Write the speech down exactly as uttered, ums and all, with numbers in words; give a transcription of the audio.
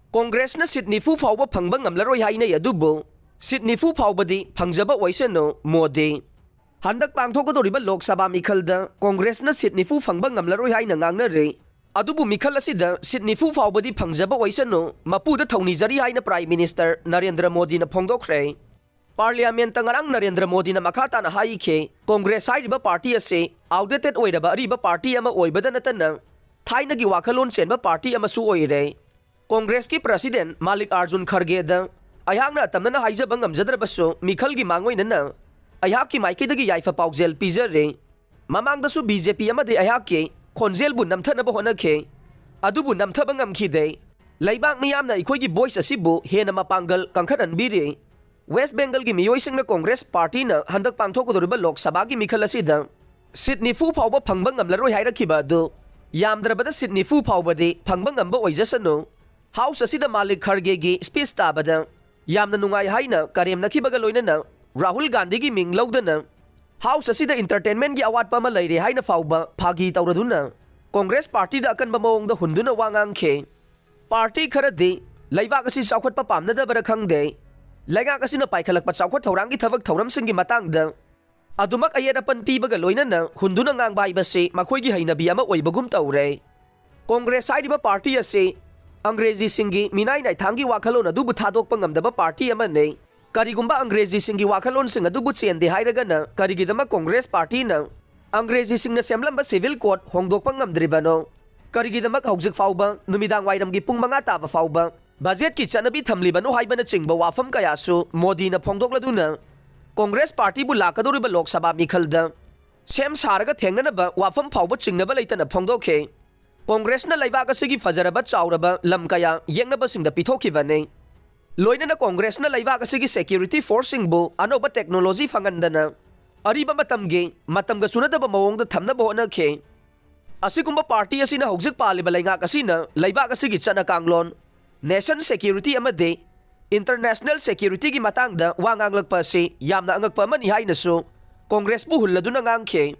ꯀꯣꯡꯒ꯭ꯔꯦꯁꯅ ꯁꯤꯠ ꯅꯤꯐꯨ ꯐꯥꯎꯕ ꯐꯪꯕ ꯉꯝꯂꯔꯣꯏ ꯍꯥꯏꯅꯩ, ꯑꯗꯨꯕꯨ ꯁꯤꯠ ꯅꯤꯐꯨ ꯐꯥꯎꯕꯗꯤ ꯐꯪꯖꯕ ꯑꯣꯏꯁꯅꯨ, ꯃꯣꯗꯤ꯫ ꯍꯟꯗꯛ ꯄꯥꯡꯊꯣꯛꯀꯗꯧꯔꯤꯕ ꯂꯣꯛ ꯁꯚꯥ ꯃꯤꯈꯜꯗ ꯀꯣꯡꯒ꯭ꯔꯦꯁꯅ ꯁꯤꯠ ꯅꯤꯐꯨ ꯐꯪꯕ ꯉꯝꯂꯔꯣꯏ ꯍꯥꯏꯅ ꯉꯥꯡꯅꯔꯤ꯫ ꯑꯗꯨꯕꯨ ꯃꯤꯈꯜ ꯑꯁꯤꯗ ꯁꯤꯠ ꯅꯤꯐꯨ ꯐꯥꯎꯕꯗꯤ ꯐꯪꯖꯕ ꯑꯣꯏꯁꯅꯨ, ꯃꯄꯨꯗ ꯊꯧꯅꯤꯖꯔꯤ ꯍꯥꯏꯅ ꯄ꯭ꯔꯥꯏꯝ ꯃꯤꯅꯤꯁꯇꯔ ꯅꯔꯦꯟꯗ꯭ꯔ ꯃꯣꯗꯤꯅ ꯐꯣꯡꯗꯣꯛꯈ꯭ꯔꯦ꯫ ꯄꯥꯔꯂꯤꯌꯥꯃꯦꯟꯇ ꯉꯔꯥꯡ ꯅꯔꯦꯟꯗ꯭ꯔ ꯃꯣꯗꯤꯅ ꯃꯈꯥ ꯇꯥꯅ ꯍꯥꯏꯈꯤ, ꯀꯣꯡꯒ꯭ꯔꯦꯁ ꯍꯥꯏꯔꯤꯕ ꯄꯥꯔꯇꯤ ꯑꯁꯤ ꯑꯥꯎꯠꯗꯦꯇꯦꯗ ꯑꯣꯏꯔꯕ ꯑꯔꯤꯕ ꯄꯥꯔꯇꯤ ꯑꯃ ꯑꯣꯏꯕꯗ ꯅꯠꯇꯅ ꯊꯥꯏꯅꯒꯤ ꯋꯥꯈꯜꯂꯣꯟ ꯆꯦꯟꯕ ꯄꯥꯔꯇꯤ ꯑꯃꯁꯨ ꯑꯣꯏꯔꯦ꯫ ꯀꯣꯡꯒ꯭ꯔꯦꯁꯀꯤ ꯄ꯭ꯔꯁꯤꯗꯦꯟ ꯃꯥꯂꯤꯛ ꯑꯥꯔꯖꯨꯟ ꯈꯔꯒꯦꯗ ꯑꯩꯍꯥꯛꯅ ꯑꯇꯝꯅꯅ ꯍꯥꯏꯖꯕ ꯉꯝꯖꯗ꯭ꯔꯕꯁꯨ, ꯃꯤꯈꯜꯒꯤ ꯃꯥꯡꯑꯣꯏꯅꯅ ꯑꯩꯍꯥꯛꯀꯤ ꯃꯥꯏꯀꯩꯗꯒꯤ ꯌꯥꯏꯐ ꯄꯥꯎꯖꯦꯜ ꯄꯤꯖꯔꯤ꯫ ꯃꯃꯥꯡꯗꯁꯨ ꯕꯤ ꯖꯦ ꯄꯤ ꯑꯃꯗꯤ ꯑꯩꯍꯥꯛꯀꯤ ꯈꯣꯟꯖꯦꯜꯕꯨ ꯅꯝꯊꯅꯕ ꯍꯣꯠꯅꯈꯤ, ꯑꯗꯨꯕꯨ ꯅꯝꯊꯕ ꯉꯝꯈꯤꯗꯦ꯫ ꯂꯩꯕꯥꯛ ꯃꯤꯌꯥꯝꯅ ꯑꯩꯈꯣꯏꯒꯤ ꯚꯣꯏꯁ ꯑꯁꯤꯕꯨ ꯍꯦꯟꯅ ꯃꯄꯥꯡꯒꯜ ꯀꯟꯈꯠꯍꯟꯕꯤꯔꯤ꯫ ꯋꯦꯁ ꯕꯦꯡꯒꯜꯒꯤ ꯃꯤꯑꯣꯏꯁꯤꯡꯅ ꯀꯣꯡꯒ꯭ꯔꯦꯁ ꯄꯥꯔꯇꯤꯅ ꯍꯟꯗꯛ ꯄꯥꯡꯊꯣꯛꯀꯗꯧꯔꯤꯕ ꯂꯣꯛ ꯁꯚꯥꯒꯤ ꯃꯤꯈꯜ ꯑꯁꯤꯗ ꯁꯤꯠ ꯅꯤꯐꯨ ꯐꯥꯎꯕ ꯐꯪꯕ ꯉꯝꯂꯔꯣꯏ ꯍꯥꯏꯔꯛꯈꯤꯕ ꯑꯗꯨ ꯌꯥꯝꯗ꯭ꯔꯕꯗ ꯁꯤꯠ ꯅꯤꯐꯨ ꯐꯥꯎꯕꯗꯤ ꯐꯪꯕ ꯉꯝꯕ ꯑꯣꯏꯖꯁꯅꯨ꯫ ꯍꯥꯎꯁ ꯑꯁꯤꯗ ꯃꯥꯂꯤꯛ ꯈꯔꯒꯦꯒꯤ ꯁ꯭ꯄꯤꯆ ꯇꯥꯕꯗ ꯌꯥꯝꯅ ꯅꯨꯡꯉꯥꯏ ꯍꯥꯏꯅ ꯀꯔꯦꯝꯅꯈꯤꯕꯒ ꯂꯣꯏꯅꯅ ꯔꯥꯍꯨꯜ ꯒꯥꯟꯙꯤꯒꯤ ꯃꯤꯡ ꯂꯧꯗꯅ ꯍꯥꯎꯁ ꯑꯁꯤꯗ ꯏꯟꯇꯔꯇꯦꯟꯃꯦꯟꯒꯤ ꯑꯋꯥꯠꯄ ꯑꯃ ꯂꯩꯔꯦ ꯍꯥꯏꯅ ꯐꯥꯎꯕ ꯐꯥꯒꯤ ꯇꯧꯔꯗꯨꯅ ꯀꯣꯡꯒ꯭ꯔꯦꯁ ꯄꯥꯔꯇꯤꯗ ꯑꯀꯟꯕ ꯃꯑꯣꯡꯗ ꯍꯨꯟꯗꯨꯅ ꯋꯥ ꯉꯥꯡꯈꯤ꯫ ꯄꯥꯔꯇꯤ ꯈꯔꯗꯤ ꯂꯩꯕꯥꯛ ꯑꯁꯤ ꯆꯥꯎꯈꯠꯄ ꯄꯥꯝꯅꯗꯕꯔ ꯈꯪꯗꯦ, ꯂꯩꯉꯥꯛ ꯑꯁꯤꯅ ꯄꯥꯏꯈꯠꯂꯛꯄ ꯆꯥꯎꯈꯠ ꯊꯧꯔꯥꯡꯒꯤ ꯊꯕꯛ ꯊꯧꯔꯝꯁꯤꯡꯒꯤ ꯃꯇꯥꯡꯗ ꯑꯗꯨꯃꯛ ꯑꯌꯦꯠ ꯑꯄꯟ ꯄꯤꯕꯒ ꯂꯣꯏꯅꯅ ꯍꯨꯟꯗꯨꯅ ꯉꯥꯡꯕ ꯍꯥꯏꯕꯁꯤ ꯃꯈꯣꯏꯒꯤ ꯍꯩꯅꯕꯤ ꯑꯃ ꯑꯣꯏꯕꯒꯨꯝ ꯇꯧꯔꯦ꯫ ꯀꯣꯡꯒ꯭ꯔꯦꯁ ꯍꯥꯏꯔꯤꯕ ꯄꯥꯔꯇꯤ ꯑꯁꯤ ꯑꯪꯒ꯭ꯔꯦꯖꯤꯁꯤꯡꯒꯤ ꯃꯤꯅꯥꯏ ꯅꯥꯏꯊꯥꯡꯒꯤ ꯋꯥꯈꯜꯂꯣꯟ ꯑꯗꯨꯕꯨ ꯊꯥꯗꯣꯛꯄ ꯉꯝꯗꯕ ꯄꯥꯔꯇꯤ ꯑꯃꯅꯤ꯫ ꯀꯔꯤꯒꯨꯝꯕ ꯑꯪꯒ꯭ꯔꯦꯖꯤꯁꯤꯡꯒꯤ ꯋꯥꯈꯜꯂꯣꯟꯁꯤꯡ ꯑꯗꯨꯕꯨ ꯆꯦꯟꯗꯦ ꯍꯥꯏꯔꯒꯅ ꯀꯔꯤꯒꯤꯗꯃꯛ ꯀꯣꯡꯒ꯭ꯔꯦꯁ ꯄꯥꯔꯇꯤꯅ ꯑꯪꯒ꯭ꯔꯦꯖꯤꯁꯤꯡꯅ ꯁꯦꯝꯂꯝꯕ ꯁꯤꯚꯤꯜ ꯀꯣꯗ ꯍꯣꯡꯗꯣꯛꯄ ꯉꯝꯗ꯭ꯔꯤꯕꯅꯣ? ꯀꯔꯤꯒꯤꯗꯃꯛ ꯍꯧꯖꯤꯛ ꯐꯥꯎꯕ ꯅꯨꯃꯤꯗꯥꯡ ꯋꯥꯏꯔꯝꯒꯤ ꯄꯨꯡ ꯃꯉꯥ ꯇꯥꯕ ꯐꯥꯎꯕ ꯕꯖꯦꯠꯀꯤ ꯆꯠꯅꯕꯤ ꯊꯝꯂꯤꯕꯅꯣ ꯍꯥꯏꯕꯅꯆꯤꯡꯕ ꯋꯥꯐꯝ ꯀꯌꯥꯁꯨ ꯃꯣꯗꯤꯅ ꯐꯣꯡꯗꯣꯛꯂꯗꯨꯅ ꯀꯣꯡꯒ꯭ꯔꯦꯁ ꯄꯥꯔꯇꯤꯕꯨ ꯂꯥꯛꯀꯗꯧꯔꯤꯕ ꯂꯣꯛ ꯁꯚꯥ ꯃꯤꯈꯜꯗ ꯁꯦꯝ ꯁꯥꯔꯒ ꯊꯦꯡꯅꯅꯕ ꯋꯥꯐꯝ ꯐꯥꯎꯕ ꯆꯤꯡꯅꯕ ꯂꯩꯇꯅ ꯐꯣꯡꯗꯣꯛꯈꯤ꯫ ꯀꯣꯡꯒ꯭ꯔꯦꯁꯅ ꯂꯩꯕꯥꯛ ꯑꯁꯤꯒꯤ ꯐꯖꯔꯕ ꯆꯥꯎꯔꯕ ꯂꯝ ꯀꯌꯥ ꯌꯦꯛꯅꯕꯁꯤꯡꯗ ꯄꯤꯊꯣꯛꯈꯤꯕꯅꯤ꯫ ꯂꯣꯏꯅꯅ ꯀꯣꯡꯒ꯭ꯔꯦꯁꯅ ꯂꯩꯕꯥꯛ ꯑꯁꯤꯒꯤ ꯁꯦꯀ꯭ꯌꯨꯔꯤꯇꯤ ꯐꯣꯔꯁꯁꯤꯡꯕꯨ ꯑꯅꯧꯕ ꯇꯦꯛꯅꯣꯂꯣꯖꯤ ꯐꯪꯍꯟꯗꯅ ꯑꯔꯤꯕ ꯃꯇꯝꯒꯤ ꯃꯇꯝꯒ ꯆꯨꯅꯗꯕ ꯃꯑꯣꯡꯗ ꯊꯝꯅꯕ ꯍꯣꯠꯅꯈꯤ꯫ ꯑꯁꯤꯒꯨꯝꯕ ꯄꯥꯔꯇꯤ ꯑꯁꯤꯅ ꯍꯧꯖꯤꯛ ꯄꯥꯜꯂꯤꯕ ꯂꯩꯉꯥꯛ ꯑꯁꯤꯅ ꯂꯩꯕꯥꯛ ꯑꯁꯤꯒꯤ ꯆꯠꯅ ꯀꯥꯡꯂꯣꯟ, ꯅꯦꯁꯟ ꯁꯦꯀ꯭ꯌꯨꯔꯤꯇꯤ ꯑꯃꯗꯤ ꯏꯟꯇꯔꯅꯦꯁꯅꯦꯜ ꯁꯦꯀ꯭ꯌꯨꯔꯤꯇꯤꯒꯤ ꯃꯇꯥꯡꯗ ꯋꯥ ꯉꯥꯡꯂꯛꯄ ꯑꯁꯤ ꯌꯥꯝꯅ ꯑꯉꯛꯄ ꯑꯃꯅꯤ ꯍꯥꯏꯅꯁꯨ ꯀꯣꯡꯒ꯭ꯔꯦꯁꯄꯨ ꯍꯨꯜꯂꯗꯨꯅ ꯉꯥꯡꯈꯤ꯫